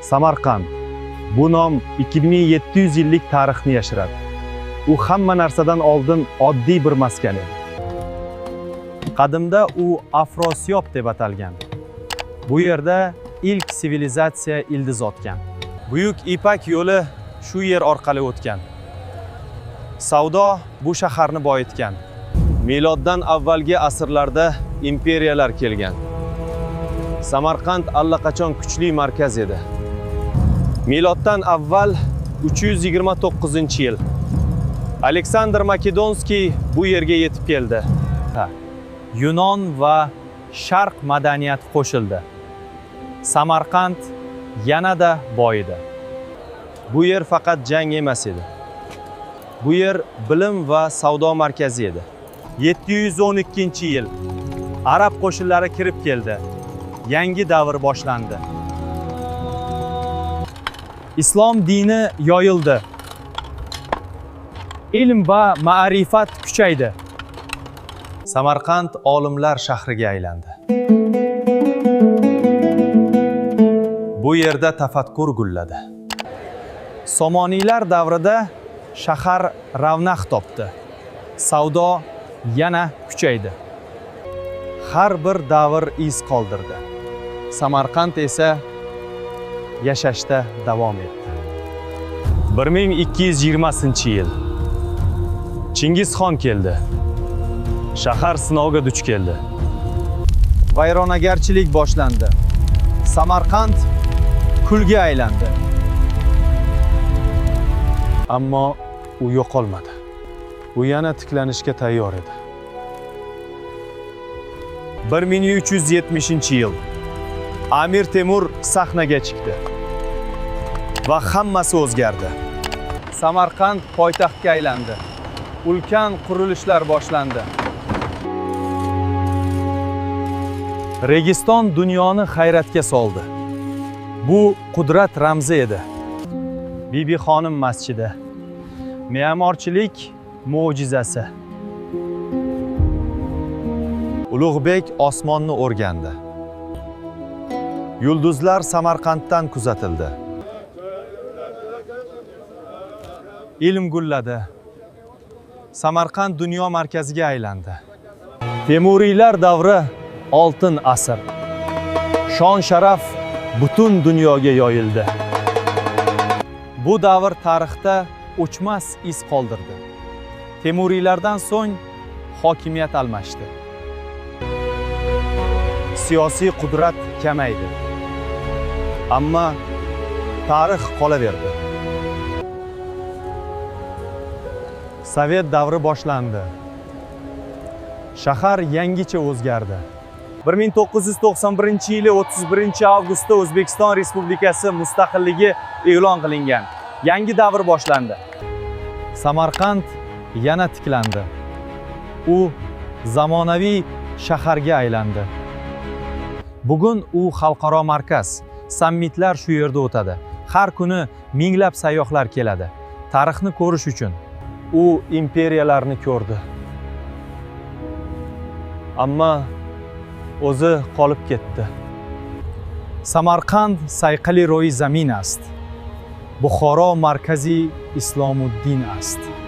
Samarqand. Bu nom 2700 yillik tarixni yashiradi. U hamma narsadan oldin oddiy bir maskan edi. Qadimda u Afrosiyob deb atalgan. Bu yerda ilk sivilizatsiya ildiz otgan. Buyuk Ipak yo'li shu yer orqali o'tgan. Savdo bu shaharni boyitgan. Miloddan avvalgi asrlarda imperiyalar kelgan. Samarqand allaqachon kuchli markaz edi. Miloddan avval 329-yil Aleksandr Makedonskiy bu yerga yetib keldi. Ha, Yunon va Sharq madaniyati qo'shildi. Samarqand yanada boyidi. Bu yer faqat jang emas edi. Bu yer bilim va savdo markazi edi. 712-yil arab qo'shinlari kirib keldi. Yangi davr boshlandi. Islom dini yoyildi. Ilm va ma'rifat kuchaydi. Samarqand olimlar shahriga aylandi. Bu yerda tafakkur gulladi. Somoniylar davrida shahar ravnaq topdi. Savdo yana kuchaydi. Har bir davr iz qoldirdi. Samarqand esa yashashda davom etdi. 1220-yil Chingizxon keldi. Shahar sinovga duch keldi. Vayronagarchilik boshlandi. Samarqand kulga aylandi. Ammo u yo'qolmadi. U yana tiklanishga tayyor edi. 1370-yil Amir Temur sahnaga chiqdi va hammasi o'zgardi. Samarqand poytaxtga aylandi. Ulkan qurilishlar boshlandi. Registon dunyoni hayratga soldi. Bu qudrat ramzi edi. Bibi xonim masjidi. Me'morchilik mo'jizasi. Ulug'bek osmonni o'rgandi. Yulduzlar Samarqanddan kuzatildi. Ilm gulladi. Samarqand dunyo markaziga aylandi. Temuriylar davri oltin asr. Shon sharaf butun dunyoga yoyildi. Bu davr tarixda o'chmas iz qoldirdi. Temuriylardan so'ng hokimiyat almashdi. Siyosiy qudrat kamaydi. Ammo tarix qolaverdi. Sovet davri boshlandi. Shahar yangicha o'zgardi. 1991-yili 31-avgustda O'zbekiston Respublikasi mustaqilligi e'lon qilingan. Yangi davr boshlandi. Samarqand yana tiklandi. U zamonaviy shaharga aylandi. Bugun u xalqaro markaz. Sammitlar shu yerda o'tadi. Har kuni minglab sayyohlar keladi. Tarixni ko'rish uchun. U imperiyalarni ko'rdi. Ammo o'zi qolib ketdi. Samarqand sayqali ro'yi zamin ast. Buxoro markazi Islomuddin ast.